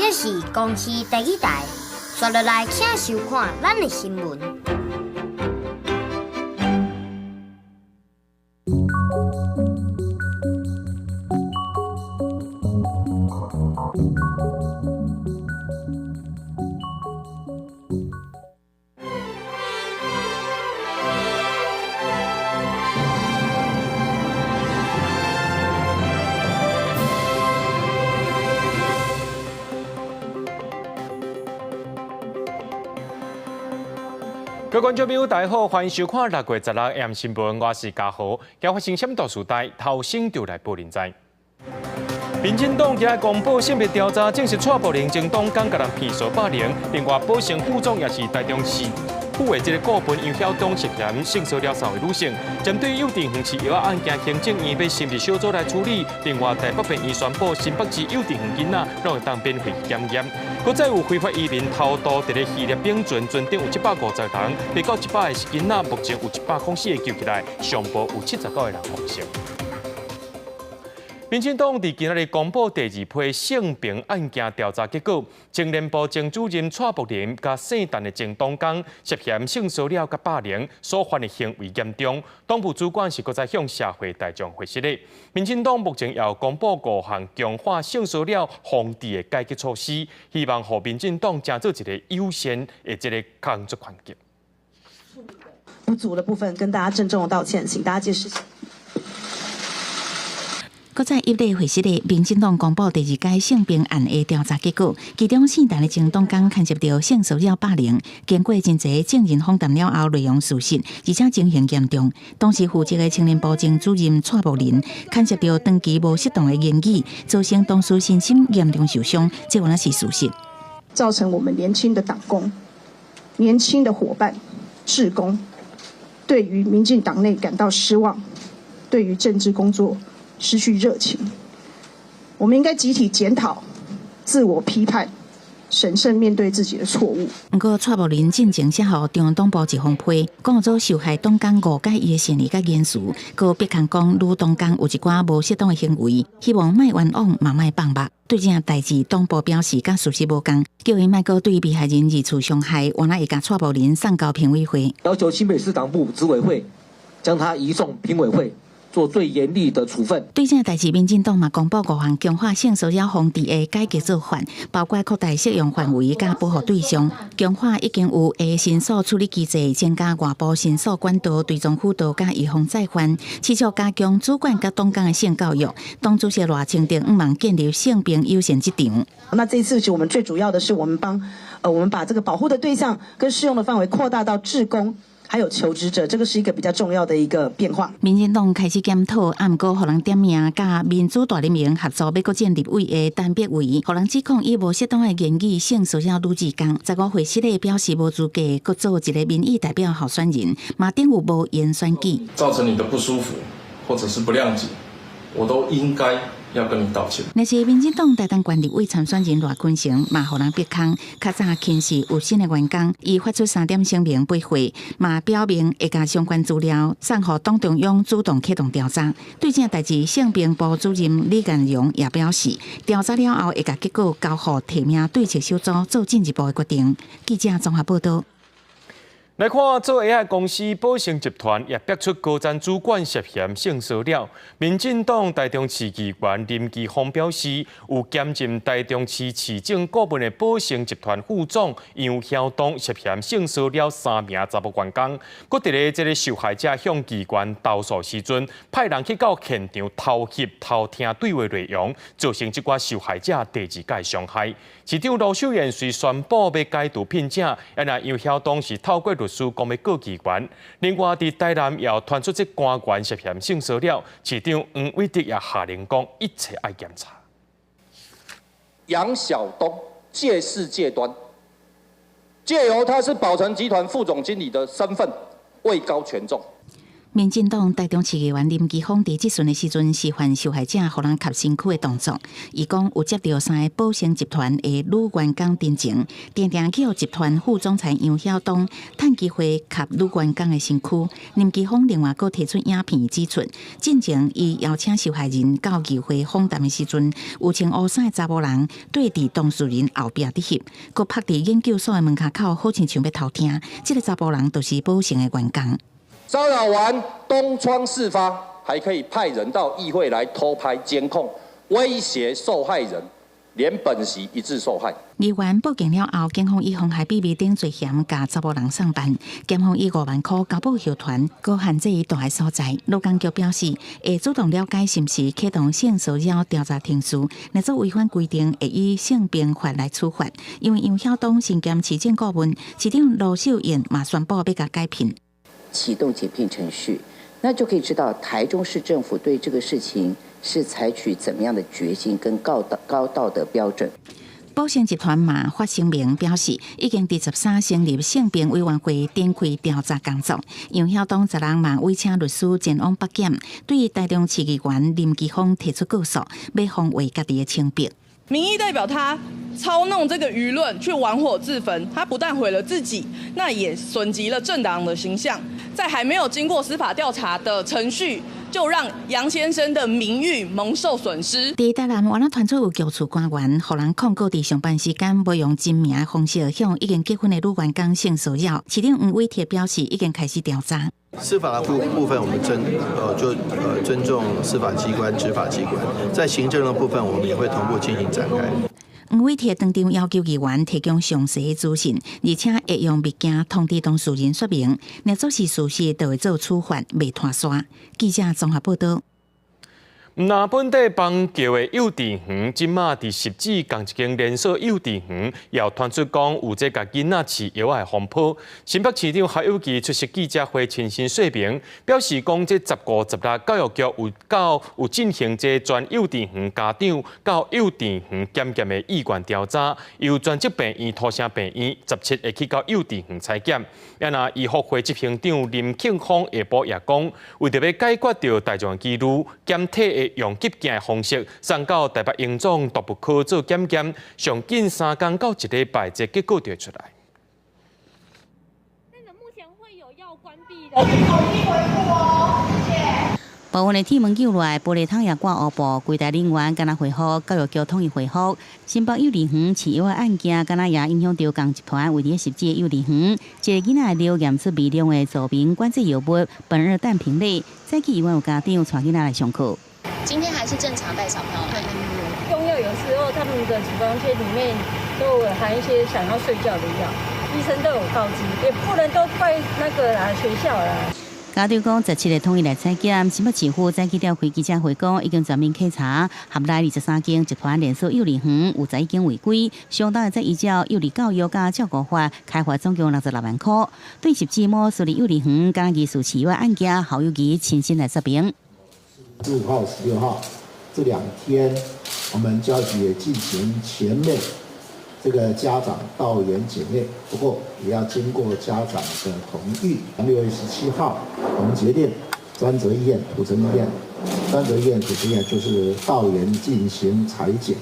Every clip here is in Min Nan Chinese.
這是公視第一台，紲落來請收看咱的新聞。各位觀眾朋友，大家好，歡迎收看6月16 AM 新聞，我是嘉豪。今發生啥物大事代，頭先就來報您知。民進黨今日公布性別調查，證實蔡柏霖前黨工共人騙數霸凌，另外寶成副總也是台中市府的這个顧問楊曉東涉嫌性騷擾三位女性，針對幼稚園飼藥案件，行政院欲成立小組來處理。另外，台北法院宣布新北市幼稚園囡仔攏會當免費檢驗。閣再有非法移民偷渡佇咧希臘冰船，船頂有750人，八到100个是囡仔，目前有104个救起來，上報有79個人獲釋。民進黨佇今仔日公布第二批性平案件調查結果，青年部前主任蔡柏霖佮姓陳的前黨工涉嫌性騷擾佮霸凌，所犯的行為嚴重，黨部主管是閣再向社會大眾解釋的。民進黨目前也有公布五項強化性騷擾防治的改革措施，希望予民進黨成做一个友善的這个工作環境。不足的部分跟大家鄭重的道歉，請大家屆時。閣在一例會室的民進黨公布第二屆性平案的調查結果，其中姓陳的前黨工牽涉著性騷擾霸凌，經過真濟證人訪談了後，內容屬實，而且情形嚴重。當時負責的青年部前主任蔡柏霖牽涉著長期無適當的言語，造成當事身心嚴重受傷，這原來是事實。造成我們年輕的黨工、年輕的夥伴、志工，對於民進黨內感到失望，對於政治工作失去熱情，我們應該集體檢討、自我批判、審慎面對自己的錯誤。毋過蔡柏霖進前寫予中央黨部一封批，講做受害黨工誤解伊的善意佮言辭，閣逼空講女黨工有一寡無適當的行為，希望莫冤枉，嘛莫放目。對這件代誌，黨部表示佮事實無仝，叫伊莫閣對被害人二次傷害，原來會共蔡柏霖送交評委會，要求新北市黨部執委會將他移送評委會，做最嚴厲的處分。對這代誌，民進黨嘛公布五項強化性騷擾防治的改革做法，包括擴大適用範圍佮保護對象，強化已經有的申訴處理機制，增加外部申訴管道、追蹤輔導佮預防再犯，持續加強主管佮黨工的性教育。黨主席賴清德向望建立性平友善職場。那這次其實我們最主要的是，我們幫，我們把這個保護的對象跟適用的範圍擴大到志工，還有求職者，這個是一個比較重要的一個變化。民進黨開始檢討，啊，毋過予人點名，佮民主大聯盟合作欲閣選立委的陳柏惟，予人指控以無適當的言語性騷擾女志工。15會室內表示無資格，閣做一个民意代表候選人，嘛等於無緣選舉。造成你的不舒服，或者是不諒解，我都應該要跟你道歉。若是民進黨台東縣立委參選人賴坤成，嘛予人逼空，較早輕視有新的員工，伊發出三點聲明駁回，嘛表明會共相關資料送予黨中央主動啟動調查。對這代誌，性平部主任李彥榮也表示，調查了後會共結果交予提名對策小組做進一步的決定。記者綜合報導。來看做鞋仔公司寶成集團也爆出高層主管涉嫌性騷擾。民進黨台中市議員林奇峰表示，有兼任台中市市政顧問的寶成集團副總楊曉東涉嫌性騷擾三名查某員工。閣佇咧這个受害者向機關投訴時陣，派人去到現場偷翕、偷聽對話內容，造成這寡受害者第二屆傷害。市長盧秀燕雖宣布欲解除聘請，啊若楊曉東是透過律師講欲告機關。另外，佇台南也傳出這官員涉嫌性騷擾，市長黃偉哲也下令講一切愛檢查。楊曉東借勢借端，借由他是寶成集團副總經理的身份，位高權重。民進黨台中市議員林奇峰佇質詢的時陣，示範受害者予人磕身軀的動作。伊講有接著三个寶成集團的女員工陳情，定定去予集團副總裁楊曉東趁機會磕女員工的身軀。林奇峰另外閣提出影片指出，進前伊邀請受害人到議會訪談的時陣，有穿烏衫的查某人對佇當事人後壁佇翕，閣拍佇研究所的門跤口，好親像欲偷聽。這个查埔人就是寶成的員工。騷擾完東窗事發，還可以派人到議會來偷拍監控，威脅受害人，連本席一致受害。議員報警了後，警方以妨害秘密等罪嫌共查某人送辦，檢方以5萬箍交保後傳，閣限制伊蹛的所在。勞工局表示，會主動了解是毋是啟動性騷擾調查程序，若做違反規定，會以性平法來處罰。因為楊曉東身兼市政顧問，市長盧秀燕嘛宣布欲共解聘。啟動解聘程序，那就可以知道台中市政府對這個事情是採取怎麼樣的決心跟高道德標準。寶成集團嘛發聲明表示，已經佇13成立性平委員會展開調查工作。楊曉東十人嘛委請律師前往北檢，對台中市議員林奇峰提出告訴，欲防衛家己的清白。民意代表他操弄這個輿論去玩火自焚，他不但毀了自己，那也損及了政黨的形象。在還沒有經過司法調查的程序，就讓楊先生的名譽蒙受損失。佇台南，原來傳出有局處官員，予人控告佇上班時間無用真名的方式向已經結婚的女員工性騷擾。市長黃偉哲表示，已經開始調查。司法的部分，我們尊重司法機關、執法機關，在行政的部分，我們也會同步進行展開。黃偉哲當場要求議員提供詳細資訊，而且會用物件通知當事人說明，若做是事實，就會做處罰，袂拖沙。記者綜合報導。若本地邦橋的幼稚園，這馬佇汐止仝一間連鎖幼稚園，也有傳出講有這共囡仔飼藥的風波。新北市長侯友宜出席記者會，親身說明，表示講這15、16教育局有到有進行這全幼稚園家長到幼稚園檢驗的意願調查，由專責病院土城病院17會去到幼稚園採檢。啊若醫福會執行長林慶峰下晡也講，為著欲解決著大眾疑慮，檢體的用急鏡的方式送到台北榮總毒物科做檢驗，上緊3工到一禮拜，這結果就會出來。那目前會有要關閉的。統一回復哦，謝謝。部分的鐵門救來，玻璃窗也掛烏布，櫃台人員敢若回覆教育局統一回覆。新北幼兒園飼藥的案件，敢若也影響著仝集團位佇汐止的幼兒園，一个囡仔的尿驗出微量的著名管制藥物苯二氮平類，早起猶原有家長帶囡仔來上課。今天還是正常帶小朋友來。用藥有時候他們的處方箋裡面都有含一些想要睡覺的藥，醫生都有告知，也不能都怪那個啦學校啦。家長講，17日統一來採檢，新北市府早起召開記者會講，已經全面稽查，轄內23間集團連鎖幼兒園有11間違規，相當會再依照幼兒教育佮照顧法開罰總共66萬箍。對汐止某私立幼兒園佮疑似飼藥案件，侯友宜親身來說明。15號、16號這兩天，我們教育局也進行全面這個家長到園檢驗，不過也要經過家長的同意。6月17號，我們決定專責醫院、土城醫院、專責醫院、土城醫院就是到園進行採檢。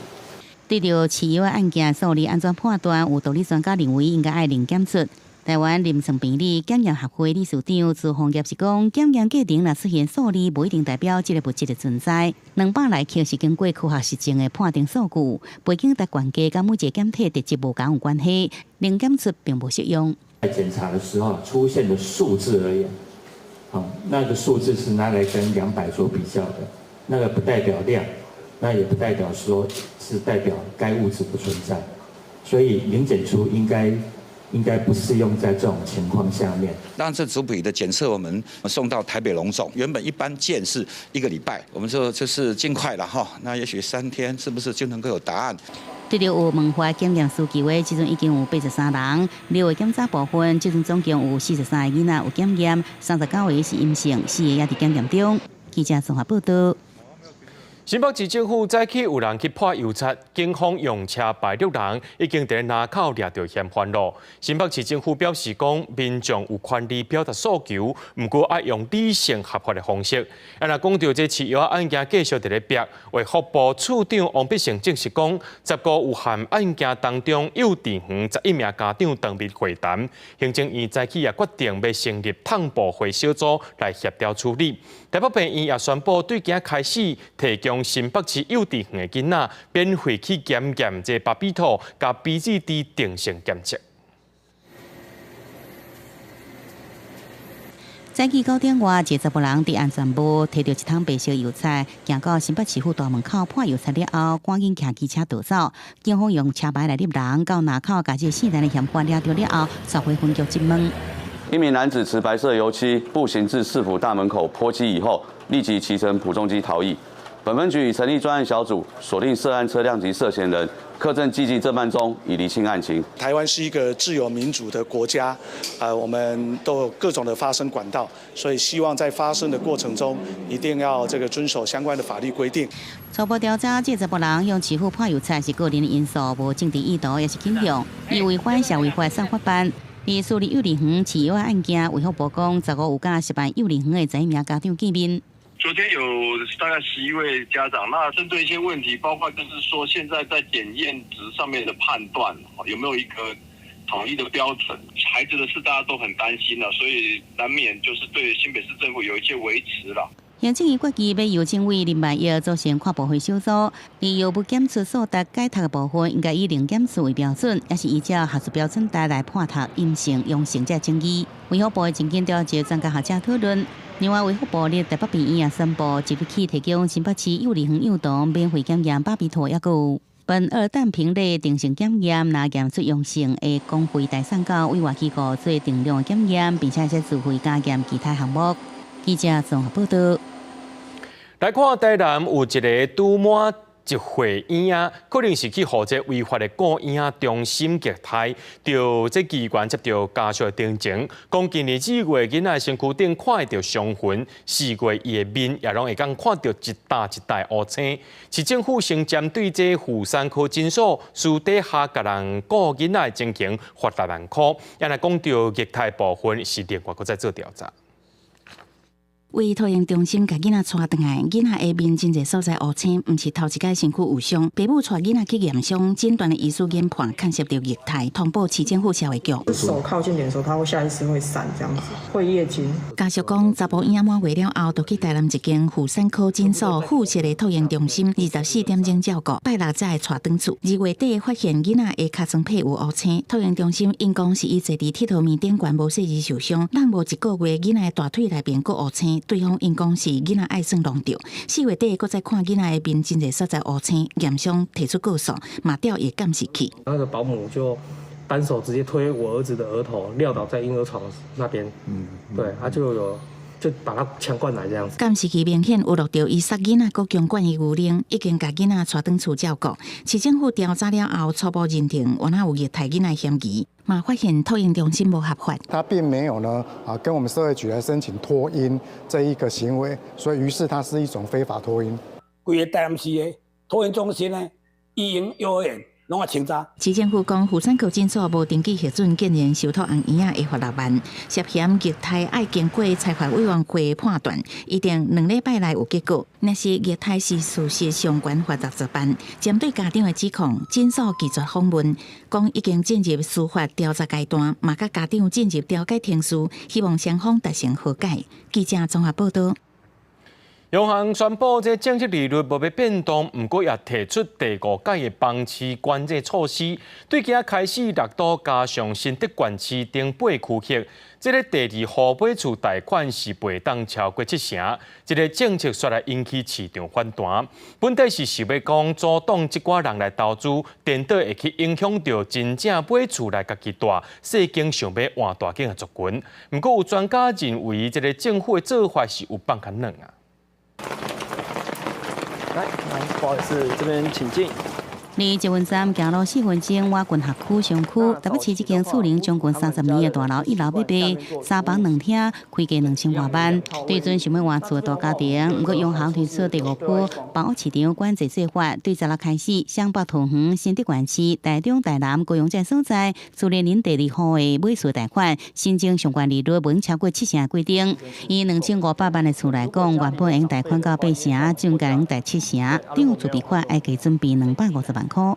對著飼藥案件數字按怎判斷？有毒理專家認為應該愛零檢出。台灣臨床病理檢驗學會理事長朱鳳業是講，檢驗過程若出現數字，無一定代表這个物質的存在。200來克是經過科學實證的判定數據，背景的懸低佮每一个檢體特質無仝有關係，零檢出並無適用。在檢查的時候出現的數字而言，好，那個數字是拿來跟200做比較的，那個不代表量，那也不代表說是代表該物質不存在，所以零檢出應該不適用在這種情況下面。當然，這組別的檢測我們送到台北榮總，原本一般件是一個禮拜，我們說就是盡快了哈，那也許3天是不是就能夠有答案？對著有問法檢驗需求的，這陣已經有83人，尿的檢查部分，這陣總共有43个囡仔有檢驗，39個是陰性，4個也佇檢驗中。記者綜合報導。新北市政府早起有人去潑油漆，警方用車牌六人已經佇林口掠著嫌犯囉。新北市政府表示講，民眾有權利表達訴求，毋過愛用理性合法的方式。啊，若講著這飼藥案件繼續佇咧逼，衛福部次長王必勝證實講，10個有嫌案件當中，幼稚園11名家長當面會談，行政院早起也決定欲成立麭部會小組來協調處理。台北病院也宣布，對今開始提供新北市幼稚園的囡仔免費去檢驗這巴比妥佮 BZD 定性檢測。早起9點外，一個查埔人佇安全帽提著一桶白色油漆，行到新北市府大門口潑油漆了後，趕緊騎機車逃走。警方用車牌來睁人，到林口共這個姓陳的嫌犯抓著了後，帶回分局質問。一名男子持白色油漆步行至市府大門口潑漆以後，立即騎乘普重機逃逸。本分局已成立專案小組，鎖定涉案車輛及涉嫌人，課正積極偵辦中，以釐清案情。台灣是一個自由民主的國家，我們都有各種的發聲管道，所以希望在發聲的過程中，一定要這個遵守相關的法律規定。初步調查，這查埔人向市府潑油漆是個人因素，無政治意圖，抑是傾向，伊違反社會法送法辦。佇私立幼兒園飼藥案件，衛福部講，15有佮涉案幼兒園的11名家長見面。昨天有大概11位家長，那針對一些問題，包括就是說現在在檢驗值上面的判斷，有沒有一個統一的標準？孩子的事大家都很擔心啦，所以難免就是對新北市政府有一些微詞啦。行政院決議欲由政委林萬億組成跨部會小組，佇藥物檢出數值解讀的部分，應該以零檢出為標準，抑是依照學術標準答來判讀陰性、陽性這爭議。衛福部會真緊調集專家學者討論。另外，衛福部佇台北病院也宣布，即日起提供新北市幼兒園幼童免費檢驗巴比妥，抑閣有苯二氮平類定性檢驗，若驗出陽性，會公費代送到委外機構做定量的檢驗，並且會使自費加驗其他項目。記者綜合報導。來看台南有一个拄滿1歲嬰仔，可能是去予這違法的顧嬰仔中心虐待，著這機關接著家屬的陳情，講今年4月囡仔身軀頂看會著傷痕，4月伊的面也攏會當看著一搭一搭烏青。市政府先針對這婦產科診所私底下共人顧囡仔的情形罰6萬箍，也若講著虐待部分是另外閣再做調查。為托嬰中心共囡仔帶轉來，囡仔的面真濟所在烏青，毋是頭一擺身軀有傷。爸母帶囡仔去驗傷，診斷的醫師研判，牽涉著虐待，通報市政府社會局。手靠近點的時候，他會下意識會閃，這樣子會夜驚。家屬講，查埔嬰仔滿月了後，就去台南一間婦產科診所附設的托嬰中心，24點鐘照顧，拜六才會帶轉厝。2月底發現囡仔的尻川皮有烏青，托嬰中心𪜶講是伊坐佇鐵佗物頂懸無細膩受傷，等無一個月，囡仔的大腿內邊閣烏青。對方𪜶講是囡仔愛耍弄著，4月底閣再看囡仔的面真濟所在烏青，驗傷提出告訴，嘛調伊監視器。那個保姆就單手直接推我兒子的額頭，撂倒在嬰兒床那邊。對，他就有就把他強灌奶這樣子。監視器明顯有錄著伊殺囡仔，閣強灌伊牛奶，已經共囡仔帶轉厝照顧。市政府調查了後，初步認定原來有虐待囡仔嫌疑。嘛發現托嬰中心無合法，他並沒有呢啊，跟我們社會局來申請托嬰這一個行為，所以於是它是一種非法托嬰。規個台南市的托嬰中心呢，育嬰幼兒園攏愛清查。市政府講，婦產科診所無登記核准，竟然收托嬰仔會罰6萬，涉嫌虐待愛經過裁罰委員會判斷，一定2禮拜內有結果。若是虐待是事實，相關罰60萬。針對家長的指控，診所拒絕訪問，講已經進入司法調查階段，嘛佮家長進入調解程序，希望雙方達成和解。記者綜合報導。央行宣布，這政策利率無欲變動，毋過也提出第五擺的房市管制措施。對今開始，六都加上新竹縣市等八區域，這个第二戶買厝貸款是袂當超過7成。這个政策煞來引起市場反彈。本底是想欲講阻擋這寡人來投資，顛倒會去影響著真正買厝來家己蹛，細間想欲換大間的族群。毋過有專家認為，這个政府的做法是有放較軟啊。來，來，不好意思，這邊請進。離捷運站行路4分鐘，倚近學區商區，台北市這間厝齡將近30年的大樓，一樓欲賣，三房兩廳，開價2000外萬。對準想欲換厝的大家庭，毋過央行推出第五波房屋市場管制做法，對十六開始，雙北桃園、新竹縣市、台中、台南、高雄這所在，自聯鄰第二戶的買厝貸款，新增上懸利率袂超過7成的規定。以2500萬的厝來講，原本會用貸款到8成，增加用貸7成，等於自備款愛加準備250萬塊。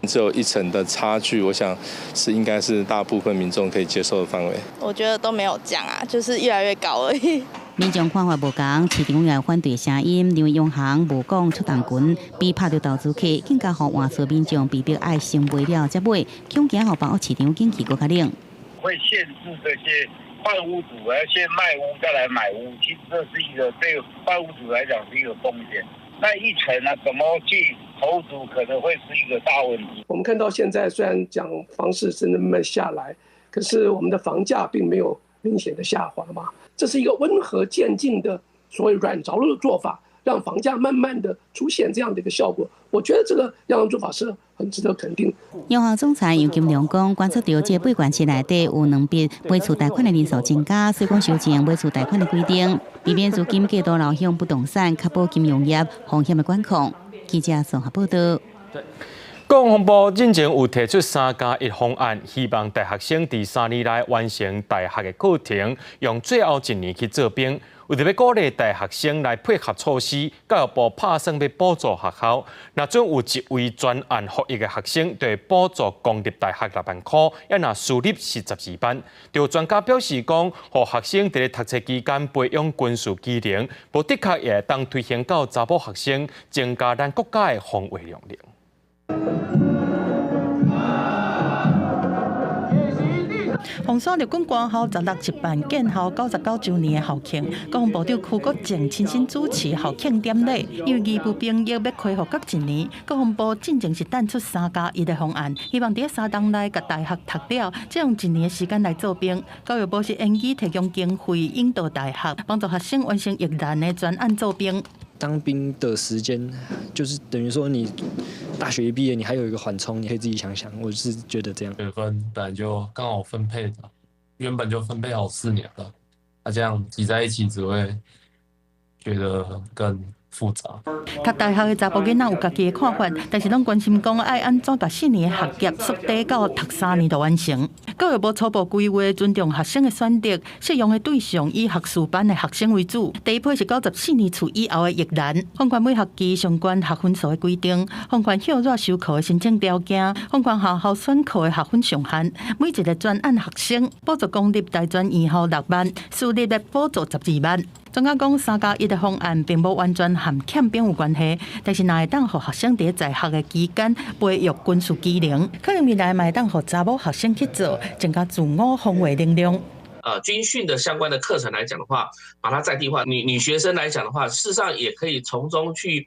只有1成的差距，我想是應該是大部分民眾可以接受的範圍。我覺得都沒有降啊，就是越來越高而已。民眾看法無仝，市場也有反對聲音，認為央行無講出動拳，比拍著投資客，更加予換厝民眾被迫愛先賣了才買，恐驚予房屋市場景氣閣較冷。會限制這些換屋主要先賣屋再來買屋，其實這是一個對換屋主來講是一個風險。那一成呢，怎麼去投資可能會是一個大問題。我們看到現在雖然講房市是慢慢下來，可是我們的房價並沒有明顯的下滑嘛。這是一個溫和漸進的所謂軟着陸的做法，讓房價慢慢的出現這樣的一個效果。我覺得這個央行做法是很值得肯定。央行總裁楊金龍講，觀察到這八縣市內底有兩筆買厝貸款的人數增加，所以講修正買厝貸款的規定，避免資金過度流向不動產，確保金融業風險的管控。記者綜合報道。國防部進前有提出3+1方案，希望大學生佇3年內完成大學的課程，用最後一年去做兵。為著欲鼓勵大學生來配合措施，教育部拍算欲補助學校。若準有一位專案服役的學生，就會補助公立大學6萬箍，抑若私立是12萬。就專家表示講，予學生佇咧讀冊期間培養軍事技能，無的確也會當推行到查某學生，增加咱國家的防衛能力。鳳山陸軍官校16舉辦建校99週年的校慶，國防部長邱國正親身主持校慶典禮。因為義務兵役欲恢復閣一年，國防部進前是提出3+1的方案，希望佇3冬內共大學讀了，再用一年的時間來做兵。教育部是研議提供經費引導大學，幫助學生完成役難的專案做兵。當兵的時間，就是等於說你大學一畢業，你還有一個緩衝，你可以自己想想。我是覺得這樣。學分本來就剛好分配的，原本就分配好4年了，那這樣擠在一起只會覺得更複雜。讀大學的查埔囡仔有家己的看法，但是攏關心講愛按怎共4年的學業縮短到讀3年就完成。教育部初步規劃尊重學生的選擇，適用的對象以學士班的學生為主。第一批是94年次以後的役男，放寬每學期相關學分數的規定，放寬歇熱修課的申請條件，放寬學校選課的學分上限。每一個專案學生補助公立大專院校6萬，私立的補助12萬。專家講，3+1的方案並無完全和欠兵有關係，但是若會當予學生佇在學的期間培育軍事技能，可能未來嘛會當予查某學生去做，增加自我防衛能力。軍訓的相關的課程來講的話，把它在地化，女學生來講的話，事實上也可以從中去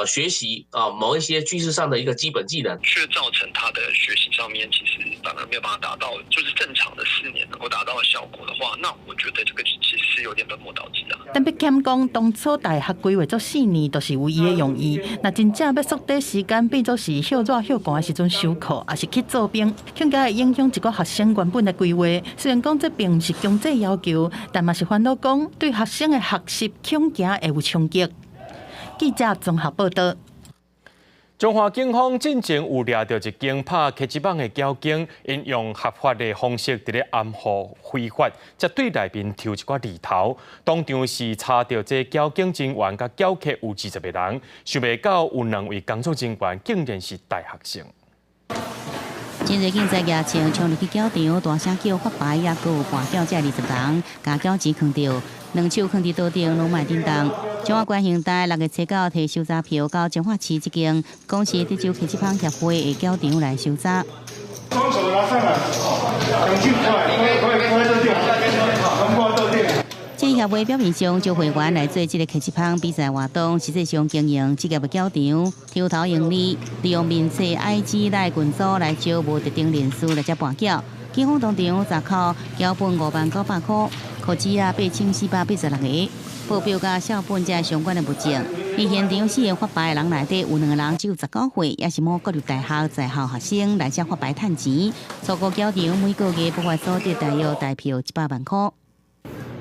學習某一些軍事上的一個基本技能，卻造成他的學習上面其實反而沒有辦法達到，就是正常的4年能夠達到的效果的話，那我覺得這個其實是有點本末倒置啊。但欲減講，當初大學規劃做四年，就是有伊的用意。若真正欲縮短時間，變做是歇熱歇寒的時陣修課，抑是去做兵，更加會影響一寡學生原本的規劃。雖然講這並毋是強制要求，但嘛是煩惱講對學生的學習恐驚會有衝擊。記者綜合報道。彰化警方進前有掠著一間拍客機網的繳警，𪜶用合法的方式佇咧掩護非法，才對內面抽一寡利頭。當場是查著這繳警人員佮繳客有20個人，想袂到有兩位工作人員竟然是大學生。真濟警察舉槍衝入去繳場，大聲叫發牌，抑閣有跋筊這20人，共繳錢囥著，兩手囥佇桌頂，攏莫振動。彰化縣刑大6月初9提搜查票到彰化市這間，講是德州客機幫協會的繳場來搜查。雙手拿上來，兩快，快快快到店，這協會表面上招會員來做這个客機幫比賽活動，實際上經營職業的繳場，抽頭盈利，利用面冊、IG 來群組來招無特定人士來遮跋筊。警方當場查扣繳本5萬900箍，箍子啊8486個。報表佮相本這相關的物證。佇現場四个發牌的人內底有兩个人只有19歲，也是某國立大學在校學生來遮發牌趁錢。初步繳場每個月不法所得大約台票100萬箍。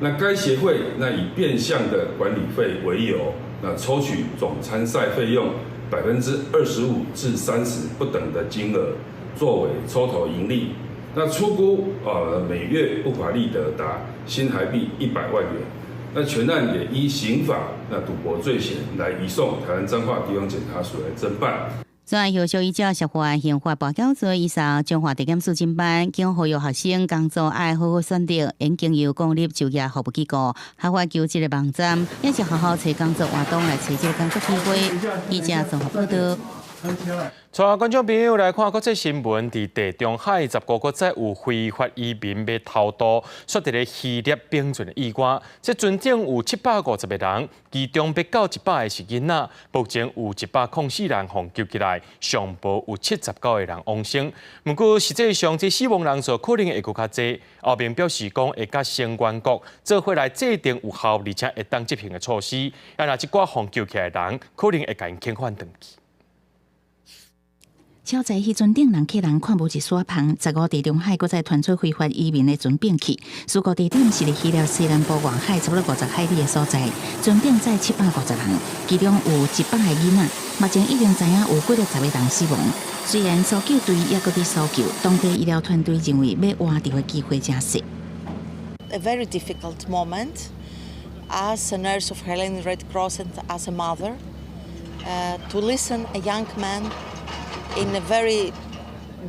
那該協會那以變相的管理費為由，那抽取總參賽費用25%至30%不等的金額，作為抽頭盈利。那初估每月不法利得達新台幣100萬元。那全案也依刑法那賭博罪嫌來移送台灣彰化地方檢察署來偵辦。專案後續依照涉犯刑法跋筊罪，移送彰化地檢署偵辦，警呼籲學生工作愛好好選擇，應經由公立就業服務機構、合法求職的網站，抑是學校揣工作活動來揣這个工作機會。記者綜合報導。帶觀眾朋友來看國際新聞，佇地中海15閣再有非法移民欲偷渡，煞佇咧希臘冰船的意外。這船頂有750個人，其中欲到100個是囡仔，目前有104人予救起來，上無有79個人往生。毋過實際上，這死亡人數可能會閣較濟。歐盟表示講會佮成員國做伙來制定有效而且會當執行的措施。啊，若這寡予救起來的人，可能會共𪜶遣返轉去。超載彼船頂人客人看無一絲芳，15地中海閣再傳出非法移民的船變去。事故地點是佇希臘西南部外海差不多50海里的所在，船頂載750人，其中有100個囡仔。目前已經知影有幾若十個人死亡。雖然搜救隊猶閣佇搜救，當地醫療團隊認為欲活著的機會誠細。 A very difficult moment as a nurse of Hellenic Red Cross and as a mother, to listen a young man in a very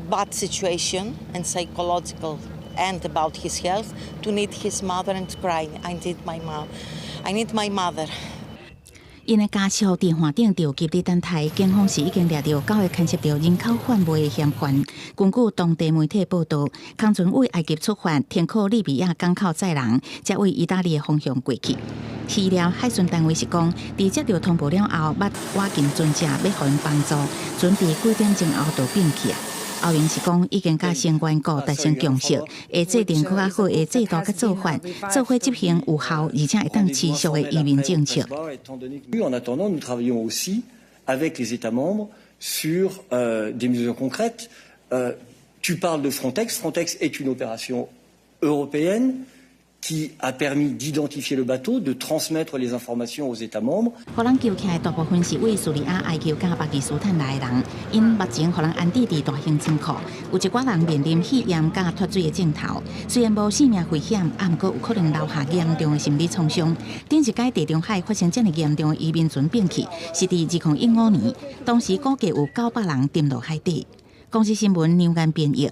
bad situation and psychological and about his health, to need his mother and crying, "I need my mom, I need my mother." 𪜶的家屬佇岸頂著急佇等待，警方是已經掠著九个牽涉著人口販賣的嫌犯。根據當地媒體報導，空船為埃及出發，停靠利比亞港口載人，才為意大利的方向過去。希臘海巡單位是講，佇接著通報了後，捌挖進船隻欲予𪜶幫助，船佇幾點鐘後就變去啊。歐盟是講已經佮成員國達成共識，會制定閣較好的制度佮做法，做伙執行有效而且會當持續的移民政策。 En attendant, nous travaillons aussi avec les États membres sur des mesures concrètes. Tu parles de Frontex. Frontex est une opération européenne qui a permis d'identifier le bateau, de transmettre les informations aux États membres. 予人救起來大部分是為敘利亞、埃及佮巴基斯坦來的人，𪜶目前予人安置佇大型倉庫，有一寡人面臨肺炎佮脫水的症頭。雖然無性命危險，啊，毋過有可能留下嚴重的心理創傷。頂一擺地中海發生這麼嚴重的移民船變去，是佇2015年，當時估計有900人沉落海底。公視新聞梁間編譯。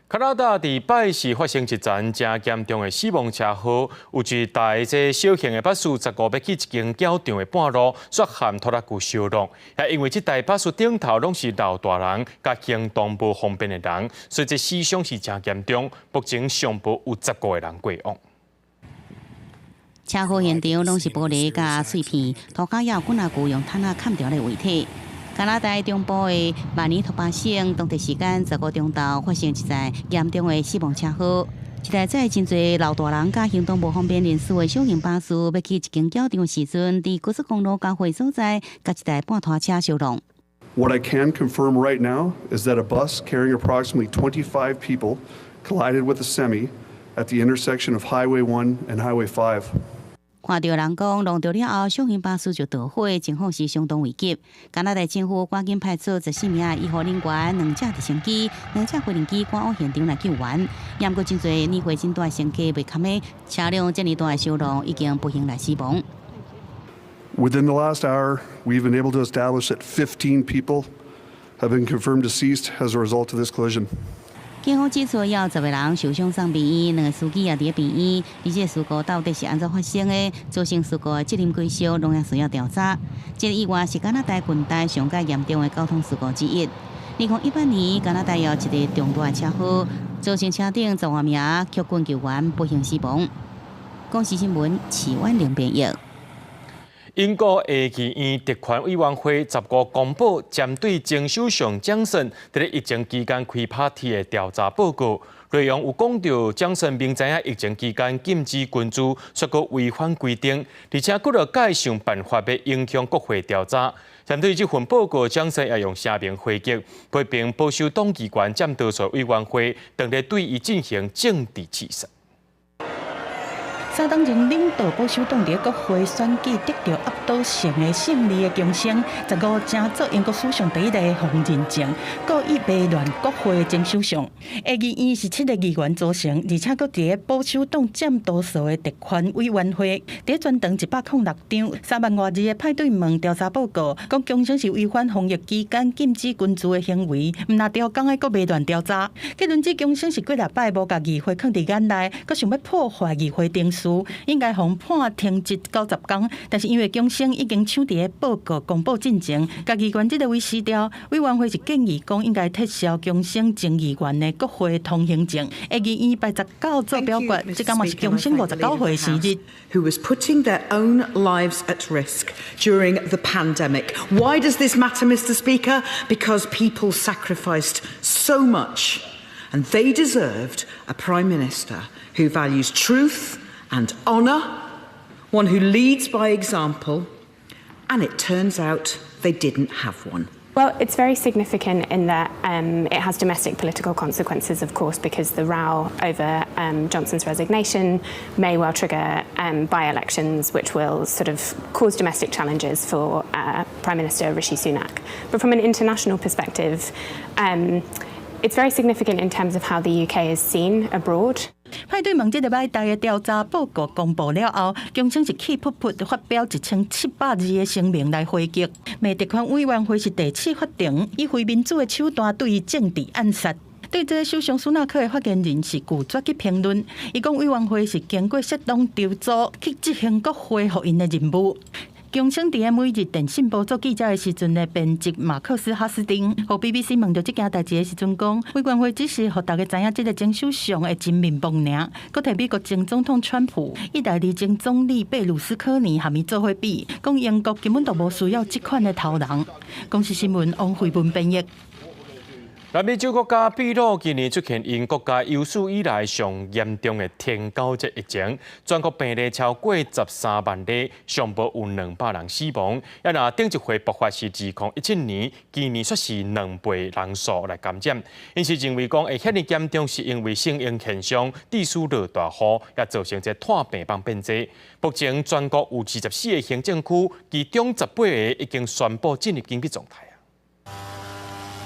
加拿大佇拜四發生一場誠嚴重的死亡車禍，有一台這小型的巴士15欲去一間轎場的半路，煞和拖拉機相挵。也因為這台巴士頂頭攏是老大人，佮行動無方便的人，所以這死傷是誠嚴重。目前上報有15個人過往。車禍現場攏是玻璃佮碎片，塗跤也有幾若具用毯仔崁著的遺體。加拿大中部的曼尼托巴省，當地時間15中晝發生一場嚴重的死亡車禍。一台載真濟老大人佮行動無方便人士的小型巴士，欲去一間轎場的時陣，佇高速公路交匯所在，佮一台半拖車相挵。 What I can confirm right now is that a bus carrying approximately 25 people collided with a semi at the intersection of Highway 1 and Highway 5. 看著人講，撞著了後，小型巴士就著火，情況是相當危急。加拿大政府趕緊派出14名醫護人員、兩架直升機、兩架飛行機趕往現場來救援。毋過真濟年歲真大乘客袂堪的車輛這爾大的相挵，已經不幸來死亡。 Within the last hour, we've been able to establish that 15 people have been confirmed deceased as a result of this collision. 警方指出，有10個人受傷送病院，兩個司機也佇病院。而這事故到底是按怎發生的？造成事故的責任歸屬，攏猶需要調查。這個意外是加拿大近代上蓋嚴重的交通事故之一。2018年，加拿大有一個重大的車禍，造成車頂10外名曲棍球員不幸死亡。公視新聞，徐婉玲編譯。英國下議院特權委員會15公布針對前首相強生佇咧疫情期間開 party 的調查報告，內容有講著強生明知影疫情期間禁止群聚，卻閣違反規定，而且閣落改想辦法欲影響國會調查。針對這份報告，強生也用聲明回擊，批評保守黨議員佔多數委員會，當咧對伊進行政治刺殺。三黨前領導保守黨佇國會選舉得著壓倒性的勝利的強生，15成做英國史上第一个予人認證故意迷亂國會的前首相。下議院是七个議員組成，而且閣佇保守黨佔多數的特權委員會，佇全長106張3萬外字的派對門調查報告，講強生是違反防疫期間禁止群聚的行為，毋但刁工的閣迷亂調查。結論指強生是幾若擺無共議會囥佇眼內，閣想欲破壞議會程序。應該予判停職90工，但是因為強生已經搶佇咧報告公布進前，共議員這个位辭掉，委員會是建議講應該撤銷強生前議員的國會通行證。下議院拜19做表決，這工嘛是強生59歲生日。 Who was putting their own lives at risk during the pandemic? Why does this matter, Mr. Speaker? Because people sacrificed so much, and they deserved a prime minister who values truth and honour, one who leads by example, and it turns out they didn't have one. Well, it's very significant in that it has domestic political consequences, of course, because the row over Johnson's resignation may well trigger by-elections, which will sort of cause domestic challenges for Prime Minister Rishi Sunak. But from an international perspective, it's very significant in terms of how the UK is seen abroad. 派對門這个擺台的調查報告公布了後，強生是氣噗噗發表1700字的聲明來回擊。罵特權委員會是地刺法庭，以非民主的手段對伊政治暗殺。對這个首相蘇納克的發言人是拒絕去評論，伊講委員會是經過適當籌組去執行國會予𪜶的任務。強生佇咧每日電訊報做記者的時陣的編輯馬克斯哈斯丁，予 BBC 問著這件代誌的時陣講，委員會只是予大家知影這个前首相的真面目爾，閣提美國前總統川普、意大利前總理貝魯斯科尼含伊做伙比，講英國根本就無需要這款的頭人。公視新聞王慧文編譯。南美洲國家秘魯今年出現𪜶國家有史以來上嚴重的天狗熱疫情，全國病例超過13萬例，上無有200人死亡。啊若頂一回爆發是2017年，今年煞是2倍人數來感染。𪜶是認為講會遐爾嚴重，是因為聖嬰現象，致使落大雨，也造成這拖病房變濟。目前全國有24個行政區，其中18個已經宣布進入緊急狀態。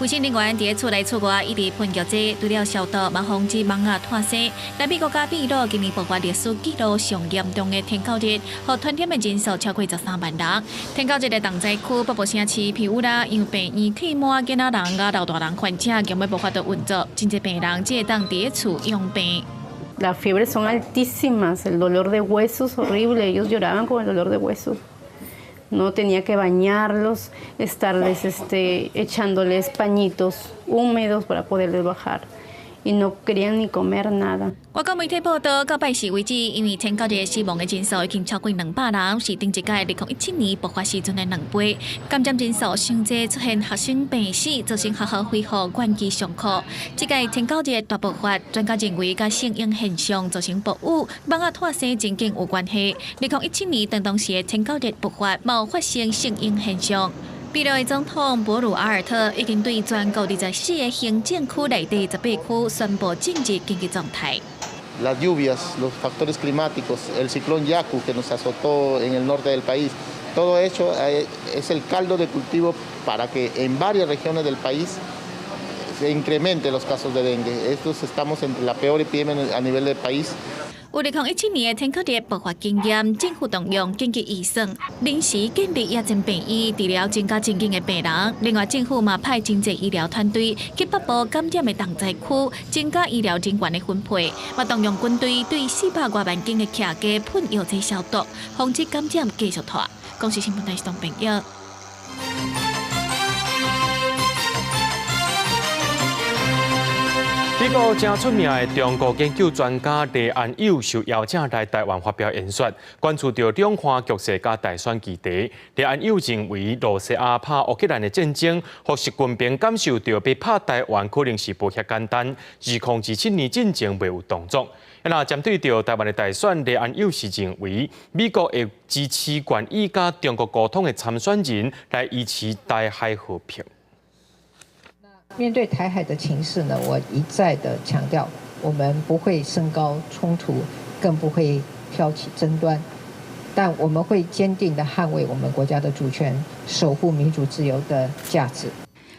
衛生人員佇咧厝內厝外一直噴藥劑，除了消毒，嘛防止蚊仔拖生。南美國家秘魯今年爆發歷史紀錄上嚴重的天狗熱，予傳染的人數超過13萬人。天狗熱的重災區北部城市皮烏拉，因為病院客滿囡仔人佮老大人患者，根本無法度運作，真濟病人只會當佇咧厝養病。 Las fiebres son altísimas, el dolor de huesos horrible, ellos lloraban con el dolor de huesos. No tenía que bañarlos, estarles echándoles pañitos húmedos para poderles bajar. Y no querían ni comer nada. 外國媒體報道，到拜四為止，因為天狗熱死亡的人數已經超過200人，是頂一屆2017年爆發時陣的2倍。感染人數傷濟，出現學生病死，造成學校恢復遠距上課。這屆天狗熱大爆發，專家認為佮聖嬰現象造成暴雨、蚊仔拖生情景有關係。2017年當當時的天狗熱爆發，嘛有發生聖嬰現象。秘魯的總統博魯阿爾特已經對全國24個行政區內底18區宣布進入緊急狀態。 Las lluvias, los factores climáticos, el ciclón Yaku que nos azotó en el norte del país, todo eso es el caldo de cultivo para que en varias regiones del país se incrementen los casos de dengue. Estos estamos entre la peor epidemia a nivel del país. 有2017年的天狗熱爆發經驗，政府動用緊急預算，臨時建立野戰病院，治療增加真緊的病人。另外，政府嘛派真濟醫療團隊去北部感染的重災區，增加醫療人員的分配。嘛動用軍隊對400多萬間的徛家噴藥劑消毒，防止感染繼續拖。公視新聞台是東朋友。美國誠出名的中國研究專家黎安友受邀請來台灣發表演說，關注著兩岸局勢佮大選議題。黎安友認為，露西亞拍烏克蘭的戰爭，予習近平感受著欲拍台灣可能是無遐簡單。2027年進前袂有動作。若針對著台灣的大選，黎安友是認為美國會支持願意佮中國溝通的參選人來維持台海和平。面對台海的情勢呢，我一再的強調，我們不會升高衝突，更不會挑起爭端，但我們會堅定的捍衛我們國家的主權，守護民主自由的價值。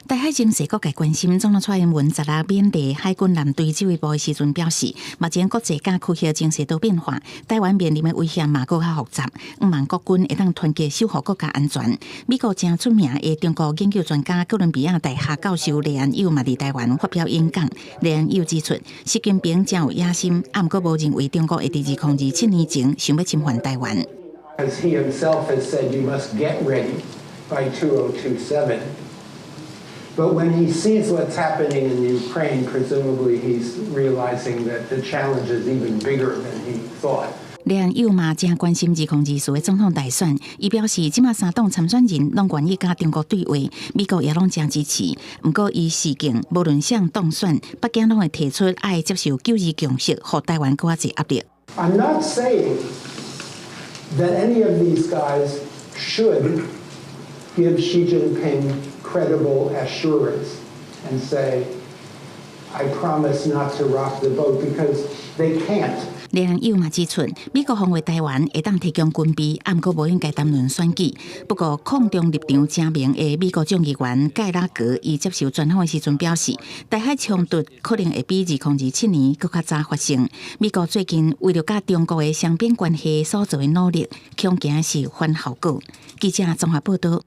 台海情勢各界關心，總統蔡英文十六勉勵海軍艦隊指揮部的時陣表示，目前國際佮區域情勢都變化，台灣面臨的威脅嘛閣較複雜，向望國軍會當團結守護國家安全。美國誠出名的中國研究專家哥倫比亞大學教授黎安友嘛佇台灣發表演講。黎安友指出，習近平誠有野心，啊，毋過無認為中國會佇2027年前想欲侵犯台灣。 As he himself has said, you must get ready by 2027. But when he sees what's happening in Ukraine, presumably he's realizing that the challenge is even bigger than he thought. 黎安友嘛誠關心2024的總統大選，伊表示，這馬三黨參選人攏願意佮中國對話，美國也攏誠支持。毋過伊示警，無論誰當選，北京攏會提出愛接受九二共識，予台灣閣較濟壓力。 I'm not saying that any of these guys should give Xi Jinping credible assurance and say, I promise not to rock the boat, because they can't. 黎安友嘛指出，美國防衛台灣會當提供軍備，啊，毋過無應該談論選舉。不過，抗中立場誠明的美國眾議員蓋拉格，伊接受專訪的時陣表示，台海衝突可能會比2027年閣較早發生。美國最近為著佮中國的雙邊關係所做的努力，恐驚是反效果。記者綜合報導。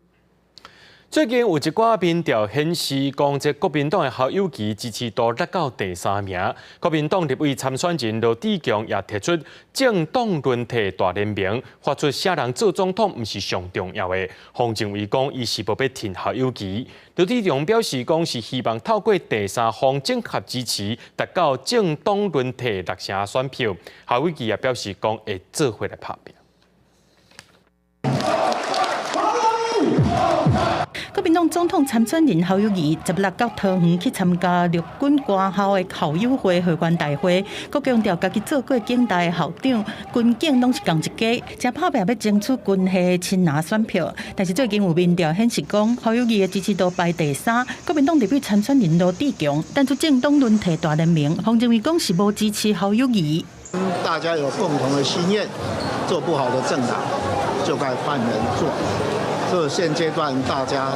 最近有一寡民調顯示，講這國民黨的侯友宜支持度落到第三名。國民黨立委參選人羅智強也提出政黨輪替大聯盟，發出啥人做總統毋是上重要的。黃政偉講，伊是無欲挺侯友宜。羅智強表示，講是希望透過第三方整合支持，達到政黨輪替六成選票。侯友宜也表示，講會做伙來拍拚。國民黨總統參選人侯友宜十六到桃園去參加陸軍官校的校友會會員大會，閣強調家己做過警大的校長，軍警攏是仝一家，誠拍拚欲爭取軍系親藍選票。但是最近有民調顯示講，侯友宜的支持度排第三，國民黨立委參選人羅智強，提出政黨輪替大聯盟，黃政偉講是無支持侯友宜。大家有共同的心願，做不好的政黨就該換人做。這現階段大家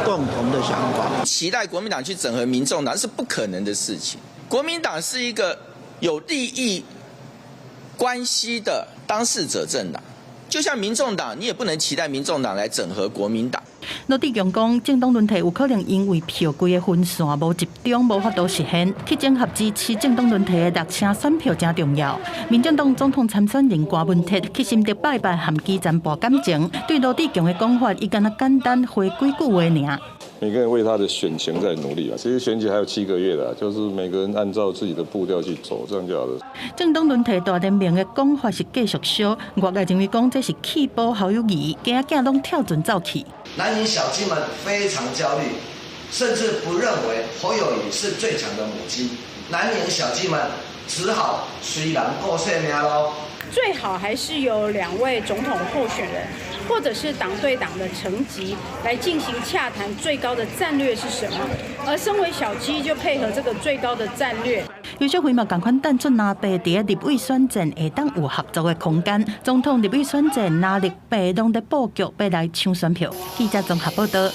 共同的想法，期待國民黨去整合民眾黨是不可能的事情。國民黨是一個有利益關係的當事者政黨，就像民眾黨，你也不能期待民眾黨來整合國民黨。羅智強講，政黨輪替有可能因為票規个分散無集中，無法度實現。去整合支持政黨輪替的六成選票誠重要。民進黨總統參選人柯文哲去新竹拜拜和基層博感情，對羅智強的講法，伊敢若簡單回幾句話爾。每個人為他的選情在努力啊，其實選舉還有7個月啦，就是每個人按照自己的步調去走，這樣就好了。政黨輪替大聯盟的講法是繼續燒，外界認為講這是棄保侯友宜，驚囝攏跳船走去。藍營小雞們非常焦慮，甚至不認為侯友宜是最強的母雞。藍營小雞們只好隨人顧性命囉。最好還是有兩位總統候選人，或者是黨對黨的層級來進行洽談，最高的戰略是什麼？而身為小雞就配合這個最高的戰略。游錫堃嘛仝款等出藍白佇立委選戰會當有合作的空間。總統立委選戰藍綠白攏佇布局，欲來搶選票。記者綜合報導。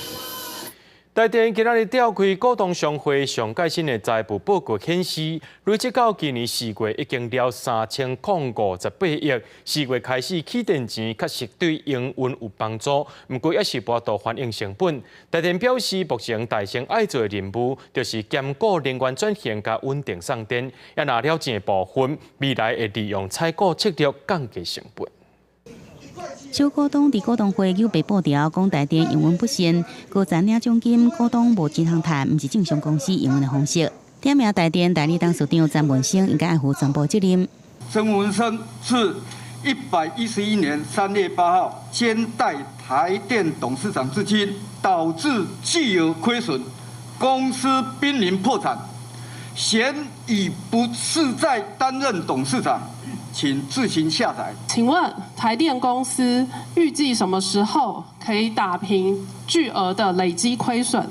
台電今仔日召開股東商會，上蓋新的財務報告顯示，累計到今年4月已經了3058億。4月開始起電錢，確實對營運有幫助，毋過猶是無法度反映成本。台電表示，目前大先愛做的任務，就是兼顧能源轉型佮穩定送電。也若了錢的部分，未來會利用採購策略降低成本。小股東佇股東會有白布條，講台電營運不善，高層領獎金，股東無錢通趁，毋是正常公司營運的方式。點名台電代理董事長曾文生應該愛負全部責任。曾文生自111年3月8號兼代台電董事長至今，導致巨額虧損，公司瀕臨破產，現已不適再擔任董事長，請自行下台。請問台電公司預計什麼時候可以打平巨額的累積虧損，